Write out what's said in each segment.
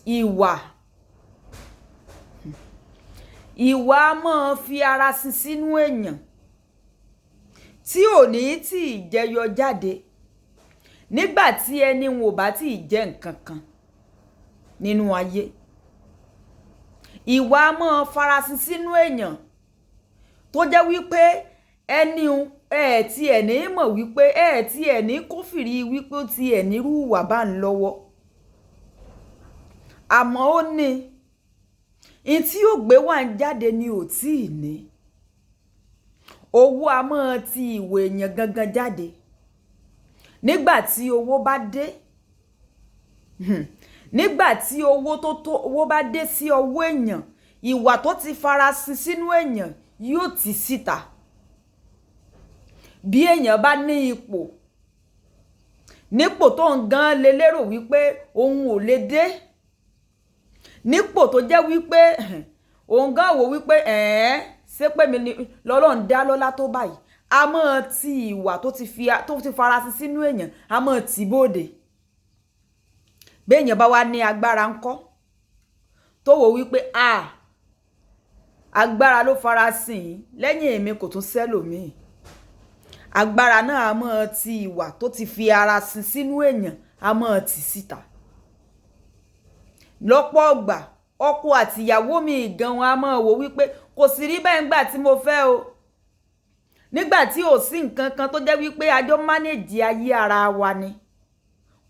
Ìwà ìwà a máa fi ara sin sínú èèyàn tí ò ní tí ì jẹyọ jáde nígbà tí ẹni wọn ò bá tí ì jẹ́ nǹkan kan nínú ayé. Ìwà a máa farasin sínú èèyàn tó jẹ́ wípé ẹni ẹ tí ẹ̀ ní mọ̀ wípé ẹ tí ẹ̀ ní kófìrí wípé ó ti ẹ̀ nírú ìwà bá ń lọ́wọ́. Àmọ́ ó ní in tí ó gbé wà ń jáde ni ò tí ì ní. Owó a máa ti ìwà èèyàn gangan jáde. Nígbà tí owó bá dé, nígbà tí owó tó tó owó bá dé sí ọwọ́ èèyàn, ìwà tó ti farasin sínú èèyàn yóò ti síta. Bí èèyàn bá ní ipò, nípò tó ń gan lè lérò wípé òun ò lè dé, nípò tó jẹ́ wípé òun gan wò wípé ẹ̀ẹ́n ṣé pé mi ni lọ́lọ́run dá lọ́lá tó báyìí, a máa ti ìwà tó ti fi tó ti farasin sínú èèyàn, a máa ti bóde. Bí èèyàn bá wá ní agbára ńkọ́, tó wò wípé a agbára ló farasin yìí, lẹ́yìn èmi kò tún sẹ́lòmíì. Agbára náà a máa ti ìwà tó ti fi ara sin sínú èèyàn, a máa ti síta. Lọ́pọ̀ ọgbà, ọkọ àti ìyàwó mi gan wọn a máa wò wípé kò sì rí bẹ́ẹ̀ nígbà tí mo fẹ́ o. Nígbà tí ò sí nǹkan kan tó jẹ́ wípé a jọ manage ayé ara wa ni.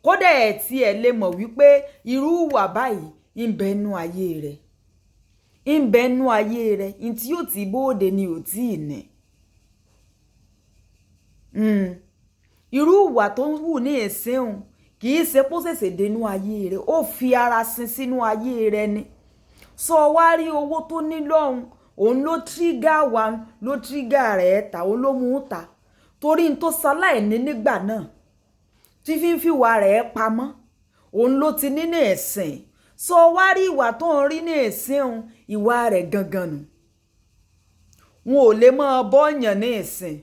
Kódà ẹ̀ tí ẹ lè mọ̀ wípé irú ìwà báyìí ń bẹ nínú ayé rẹ̀. Ń bẹ nínú ayé rẹ̀, in tí ó ti bóde ni ò tí ì ní. Irú ìwà tó ń wù ní ìsín kì í ṣe pé ó ṣẹ̀ṣẹ̀ dé inú ayé rẹ̀, ó fi ara sin sínú ayé rẹ̀ ni. Sọ wá rí owó tó ní lọ́hùn, òun ló trigger wa, ló trigger rẹ̀ ta, òun ló mú un ta. Torí n tó ṣaláìní nígbà náà, tí fi ń fi ìwà rẹ̀ pamọ́, òun ló ti ní ní ìsìn. Sọ wá rí ìwà tó ń rí ní ìsín, ìwà rẹ̀ gangan nù. Wọn ò lè máa bọ́yàn ní ìsìn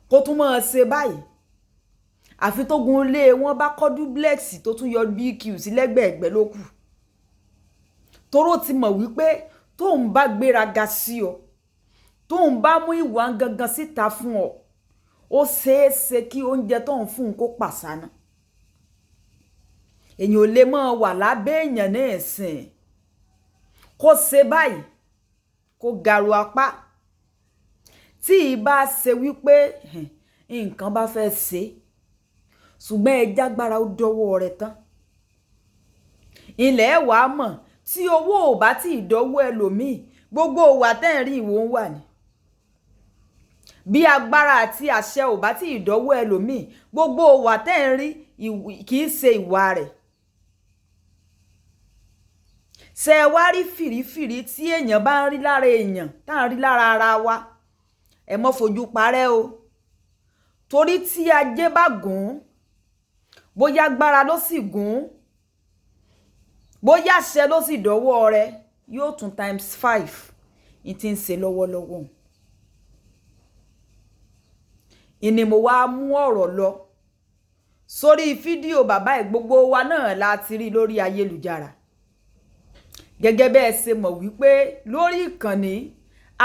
kó tún máa ṣe báyìí. Àfi tógun ilé wọn bá kọ́ duplex tó tún yọ BQ sí lẹ́gbẹ̀ẹ́gbẹ́ ló kù. Toró ti mọ̀ wípé tóun bá gbéraga sí ọ, tóun bá mú ìwà gangan síta fún ọ, ó ṣeé ṣe kí oúnjẹ tóun fún un kó pàṣánà. Èèyàn ò lè máa wà lábẹ́ èèyàn ní ìsìn kó ṣe báyìí, kó garu apá. Tí ì bá ṣe wípé nǹkan bá fẹ́ ṣe, ṣùgbọ́n ẹ jágbára ó dọ́wọ́ rẹ̀ tán. Ilẹ̀ wàá mọ̀ tí owó ò bá tí ì dọ́wọ́ ẹlòmíì, gbogbo ìwà tẹ́ ẹ̀ ń rí ìwò ń wà ní. Bí agbára àti àṣẹ ò bá tí ì dọ́wọ́ ẹlòmíì, gbogbo ìwà tẹ́ ẹ̀ ń rí kì í ṣe ìwà rẹ̀. Ṣé ẹ wá rí fìrífìrí tí èèyàn bá ń rí lára èèyàn, tá ń rí lára ara wa? Ẹ mọ́ fojú parẹ́ o. Torí tí ajé bá gùn, bóyá agbára ló sì gùn, bóyá àṣẹ ló sì dọ́wọ́ rẹ̀, yóò tún times 5 ní tí ń ṣe lọ́wọ́lọ́wọ́. Ìní mo wá mú ọ̀rọ̀ lọ sórí fídíò bàbá ẹ̀, gbogbo wa náà la ti rí lórí ayélujára. Gẹ́gẹ́ bẹ́ẹ̀ ṣe mọ̀ wípé lórí ìkànnì,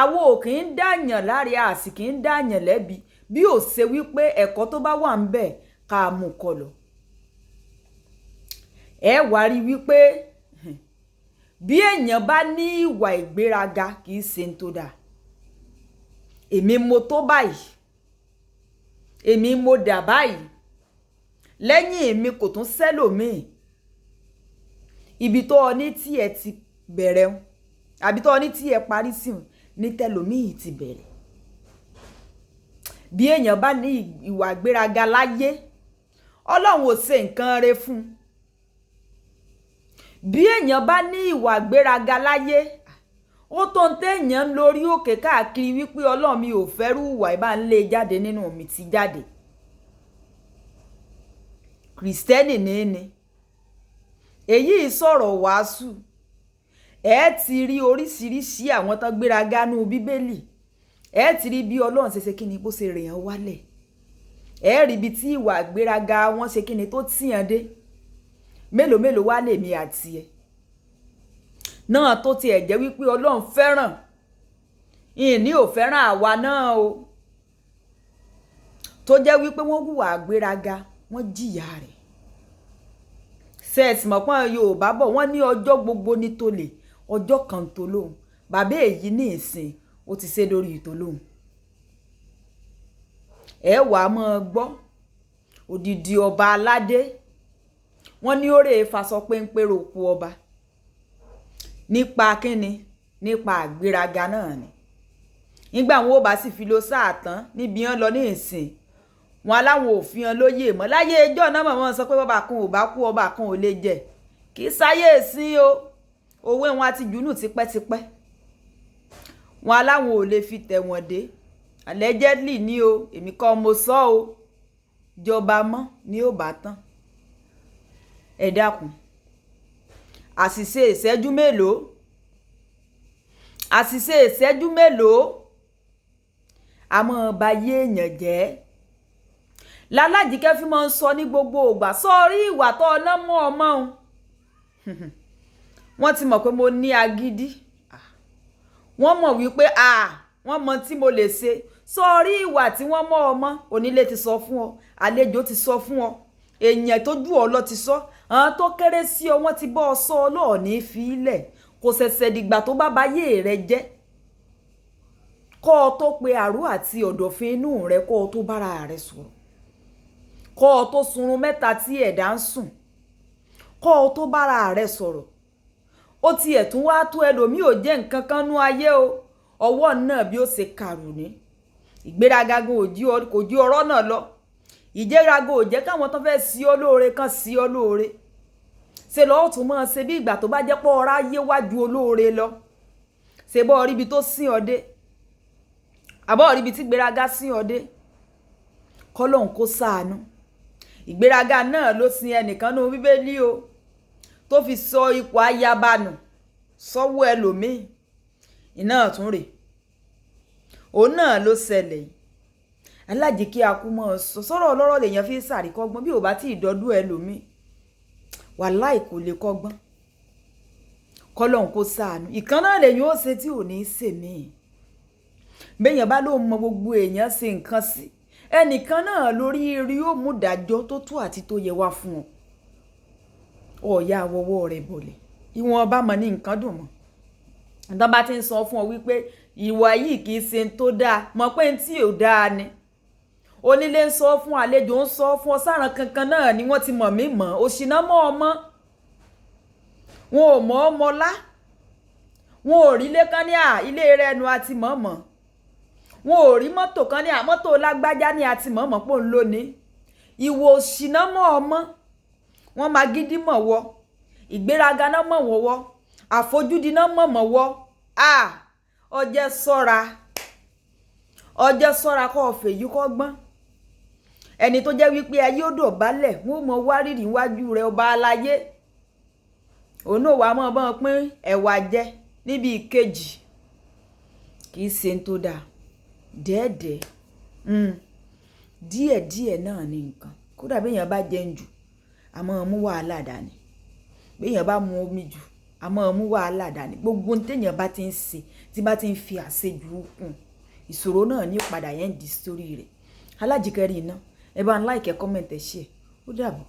àwa ò kí ń dàyàn láre, a sì kí ń dàyàn lẹ́bi bí ó ṣe wípé ẹ̀kọ́ tó bá wà ńbẹ̀ ká mú kọ́ lọ. Ẹ wá rí wípé bí èèyàn bá ní ìwà ìgbéraga kì í ṣe ń tó dáa. Èmi mo tó báyìí, èmi mo dà báyìí, lẹ́yìn èmi kò tún sẹ́lòmíì. Ibi tó o ní tí ẹ ti bẹ̀rẹ̀ un, àbí tó o ní tí ẹ parí sí un, ní tẹlòmíì ti bẹ̀rẹ̀. Bí èèyàn bá ní ìwà ìgbéraga láyé, Ọlọ́run ò ṣe nǹkan re fún un. Bí èèyàn bá ní ìwà ìgbéraga láyé, ó tó ń tẹ̀yàn lórí òkè káàkiri wípé Ọlọ́run mi ò fẹ́rù ìwà ìbá ń lé jáde nínú mi ti jáde. Krìstẹ́nì ní ní. Èyí sọ̀rọ̀ wàásù. Ẹ ti rí oríṣiríṣi àwọn tán gbéraga nínú Bíbélì. Ẹ ti rí bí Ọlọ́run ṣe ṣe kíni bó ṣe rè hàn wálẹ̀. Ẹ rí ibi tí ìwà ìgbéraga wọn ṣe kíni tó tì hàn dé. Mélòó mélòó wá lèmi àti ẹ. Náà tó tiẹ̀ jẹ́ wípé Ọlọ́run fẹ́ràn, ìní ò fẹ́ràn àwa náà o, tó jẹ́ wípé wọ́n hùwà àgbéraga, wọ́n jìyà rẹ̀. Sẹ́ẹ̀sì mọ̀pọ́n Yorùbá bọ̀, wọ́n ní ọjọ́ gbogbo ní tolè, ọjọ́ kan tó lóhùn. Bàbá èyí ní ìsìn ó ti ṣe lórí ìtòlóhùn. Ẹ wàá máa gbọ́ odidi ọba aládé, wọ́n ní ó rè é faṣọ péńpé roko ọba. Nípa kínni? Nípa àgbéraga náà ni. Nígbà wọn ò bá sì fi lo sáà tán níbi hàn lọ ní ìsìn, wọn aláwọn ò fi hàn lóyè mọ́. Láyé ẹjọ́ náà mọ̀mọ́ sọ pé bàbá kan ò bá kú, ọba kan ò lè jẹ. Kì í sáyé ìsìn o, òwe wọn àti jùnú tipẹ́tipẹ́. Wọn aláwọn ò lè fi tẹ̀wọ̀n dé. Allegedly ni o, èmi kọ́ mo sọ o. Jọba mọ́ ni ó bá tán. Ẹ dákun. Àṣìṣe ìṣẹ́jú mélòó? Àṣìṣe ìṣẹ́jú mélòó? A máa ba ayé èèyàn jẹ́. Lálájíkẹ́ fi máa ń sọ ní gbogbo ìgbà, sórí ìwà tó ọ̀nà mọ́ ọmọ òun. Wọ́n ti mọ̀ pé mo ní agídí. Wọ́n mọ̀ wípé wọ́n mọ tí mo lè ṣe. Sórí ìwà tí wọ́n mọ́ ọmọ, onílé ti sọ fún ọ, àlejò ti sọ fún ọ, èèyàn tó jù ọ lọ ti sọ, àwọn tó kéré sí ọ wọ́n ti bọ́ ọ sọ ọlọ́ọ̀ni fi ilẹ̀. Kò ṣẹ̀ṣẹ̀ dìgbà tó bá ba ayé rẹ jẹ́. Kọ́ ọ tó pe àrò àti ọ̀dọ̀fin inú rẹ, kọ́ ọ tó bára rẹ sọ̀rọ̀. Kọ́ ọ tó sunrun mẹ́ta tí ẹ̀dá ń sùn. Kọ́ ọ tó bára rẹ sọ̀rọ̀. Ó ti ẹ̀ tún wá tó ẹlòmíì ò jẹ́ nǹkan kan nú ayé o. Ọwọ́ náà bí ó ṣe kàrù ní. Ìgbéraga gan kò jí ọ̀rọ̀ náà lọ. Ìjẹ́raga ò jẹ́ káwọn tó fẹ́ sí ọ lóore kan sí ọ lóore. Ṣe lọ́ọ́ tún máa ṣe bí ìgbà tó bá jẹ́ pé ọ̀rá yé wájú olóore lọ. Ṣe bọ́ ọ ríbi tó sín ọ dé. Àbọ̀ ọ ríbi tí ìgbéraga sín ọ dé. Kọ́lọ́hun kó ṣàánú. Ìgbéraga náà ló sin ẹnìkan nínú Bíbélì o, tó fi sọ ipò ayaba nù sọ́wọ́ ẹlòmíì. Iná tún rè. Òun náà ló ṣẹlẹ̀ yìí. Alájíkẹ́ akú mọ́ ọ sọ sọ́rọ̀ ọlọ́rọ̀ lèèyàn fi ń ṣàríkọ́gbọ́n bí ò bá tí ì dọ́dún ẹlòmíì. Wàláì kò lè kọ́gbọ́n. Kọ́lọ́hun kó ṣàánú. Ìkan náà lèèyàn ó ṣe tí ò ní ṣe mí. Béèyàn bá lóun mọ gbogbo èèyàn ṣe nǹkan sí, ẹnìkan náà lórí rí ó mú ìdájọ́ tó tó àti tó yẹ wá fún ọ. Ọ̀ya àwọ̀wọ́ rẹ̀ bọ̀lẹ̀. Ìwọ̀n bá mọ̀ ní nǹkan dùn mọ́. Tán bá ti ń sọ fún ọ wípé ìwà yìí kì í ṣe ń tó dáa, mọ̀ pé ń tí ò dáa ni. Onílé ń sọ fún, àlejò ń sọ fún ọ, sáran kankan náà ni wọ́n ti mọ̀ mí mọ̀. Òṣìná mọ́ ọmọ. Wọn ò mọ̀ ọmọ lá. Wọn ò rí ilé kan ní à, ilé rẹ̀ nu àti mọ̀ mọ̀. Wọn ò rí mọ́tò kan ní à, mọ́tò lágbájá ní àti mọ̀ mọ̀ pé òun ló ní. Ìwọ òṣìná mọ́ ọmọ. Wọ́n máa gidi mọ̀ wọ. Ìgbéraga náà mọ̀ wọ́ wọ́. Àfojúdi náà mọ̀ mọ̀ wọ́. Ọjẹ́ sọ́ra. Ọjẹ́ sọ́ra kó o fèyí kọ́gbọ́n. Ẹni tó jẹ́ wípé ayé ó dọ̀bálẹ̀, wọ́n ó mọ wárìrì níwájú rẹ̀ ọba aláyé. Òun náà wàá mọ̀ bọ́n pín ẹ̀wà jẹ níbi ìkejì. Kì í ṣe ń tó dáa. Dẹ́ẹ̀dẹ́. Díẹ̀díẹ̀ náà ni nǹkan. Kódà bí èèyàn bá jẹun jù, a máa mú wàhálà dání. Bí èèyàn bá mu omi jù, a máa mú wàhálà dání. Gbogbo ohun tí èèyàn bá ti ń ṣe, tí bá ti ń fi àṣejù kún, ìṣòro náà ní padà yẹn di sórí rẹ̀. Alájíkẹ́ rí iná. Ẹ bá ń like, comment, ẹ share. Ó dàbọ̀.